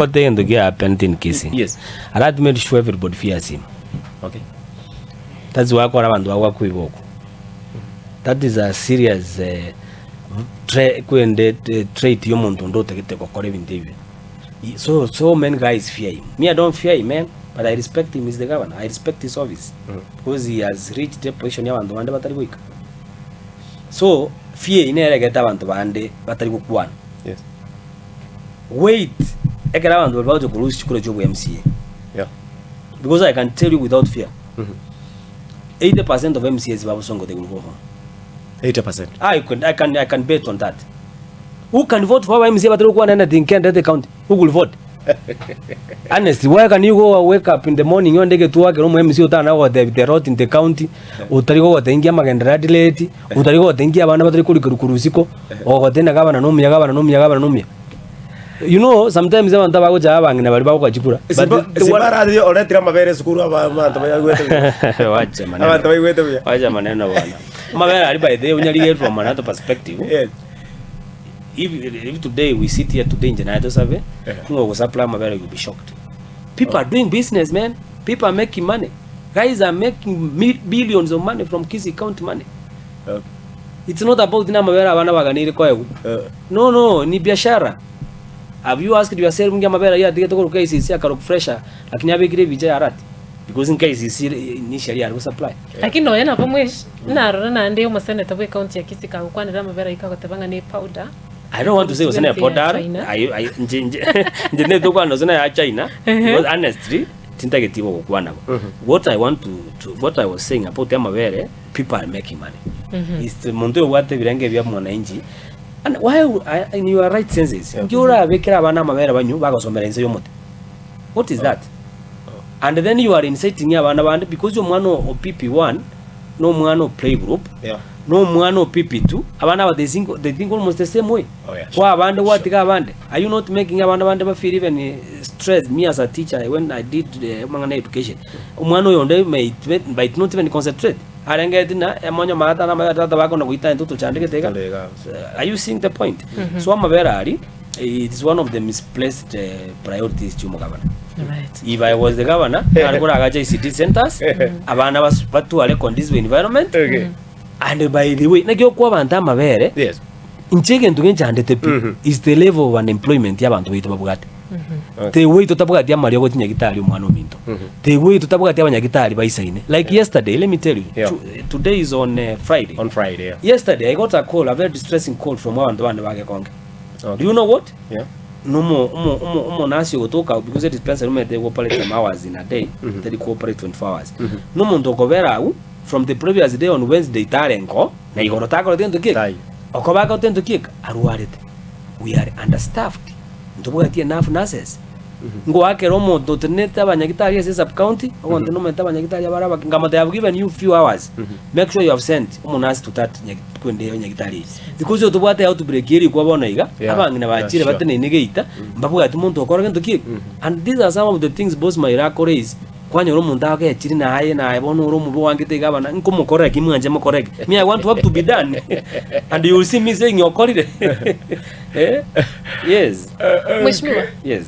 Got egento kia happened in Kisii. Yes. Arati made sure everybody fears him. Okay. That's why akora abanto bagwakwa iboko. That is a serious eh, tra- kwende eh, trait y'omonto onde otagete gokora ebinto ebibe. He- So so many guys fear him. Me I don't fear him man, but I respect him, he's the governor. I respect his office because he has reached a position y'abanto bande batari goika. So fear eyio nere egete abanto bande batari gokwana. Yes. Wait ekero abanto baria bagocha korwa chikura chia obo MCA. Yeah. Because I can tell you without fear, 80% of MCAs ba Bosongo they will go home. 80%. I can, I can, I can bet on that. Who can vote for our MCA batari gokwana anything kendete county? Who will vote? Honestly, why can you go wake up in the morning onde egetuo ekero omo MC otana gogotebia the road in the county, otari gogotengia amagenderero adeleti, otari gogotengia abana batari korikerwa korwa isiko, ogotebia gavana nomuya, gavana nomuya, gavana nomuya. You know, sometimes abanto abagocha abang'ina baria bagoka chikura. But Simba the Simba one- arathi oretire amabere esukuru aba- abanto baigwete buya. Wacha maneno. Abanto baigwete buya. Wacha maneno bwana. Amabere aria by the way onyarigere from another perspective. Yes. If, if today we sit here today inche naye tosabe, Eh. ng'a ogosupply amabere you'll be shocked. People are doing business man. People are making money. Guys are making mi- billions of money from Kisii County money. Okay. It's not about na amabere abana baganire koegwa. Eh. No, no, ni biashara. Have you asked yourself ngi amabere ayio atigete korwa KCC akarok fresher lakini abekire ebicha ya rat? Because in KCC initially yare supply. Lakini nonya nabo mwesh narora naende omoseneta bwe county ya Kisii kagokwanera amabere ayio kagoteba ng'a ne powder. I don't want to say gose ne powder. China. I I nje nje nje ne tokwana gose na ya China. Because honestly tintageti gokwana bo. What I want to, to what I was saying about amabere people are making money. Is the monto obwate ebirenge bia mwananchi. And why I, in your right senses yeah. Nki orabekere abana amabere banyu bagosomera inse y'omote. What is that? And then you are inciting abana bande because omwana o PP1 no omwana o playgroup Yeah. no omwana o PP2 abana aba they think, they think almost the same way. Oh, yeah, Kwa abande gwatiga abande. Are you not making abana bande ba feel even eh, stressed? Me as a teacher when I did the mang'ana education. Omwana oyo onde may, might not even concentrate. Arengeti na emonyo maata na amabere tata bakona goita intwe tochandegete iga. Tore iga. Are you seeing the point? So amabere aria it is one of the misplaced uh, priorities chia omogabana. Right. If I was the governor, nare koragacha ECD centers, abana bas- batware conducive environment, Okay. and by the way, naki okwa abanto amabere, Yes. inche egento genchandete pi, is the level of unemployment ya abanto baito babwate. The way totabwati amariogo chinyagitari omwana ominto. The way totabwati abanyagitari baisaine. Like yesterday, let me tell you, Yeah. today is on uh, Friday. On Friday. Yeah. Yesterday I got a call, a very distressing call from abanto bande bagekonge. Okay. Do you know what? Yeah. Nomo omo omo omonasi ogotoka because the dispensary omanyete go operate some hours in a day, teri ko operate 24 hours. Nomonto okobera agwo from the previous day on Wednesday tarengo na igoro takorete gento kieka. Tai. Okoba akorete gento kieka arwarete. We are understaffed. Ntobwati enough nurses. Ngoakera omonto otenenete abanyagitari ase sub county, ogonte nomanyete abanyagitari abare abake, nkamotebia I have given you few hours, make sure you have sent omonurse to that nyagi kwende eyo nyagitari eye. Because otobwate outbreak ere ikwa bono iga, Yeah, abang'ina yeah, bachire sure. bateneine geita, mbabwati monto okora gento ki eke. And these are some of the things boss Maira akore is, kwanyora omonto agechire naye naye bono ore omobe oangete iga abana, nkomokorera ki mwanche mokore eke. Me I want work to be done and you will see me saying okorire. Eh, yes. Mheshimiwa. Yes.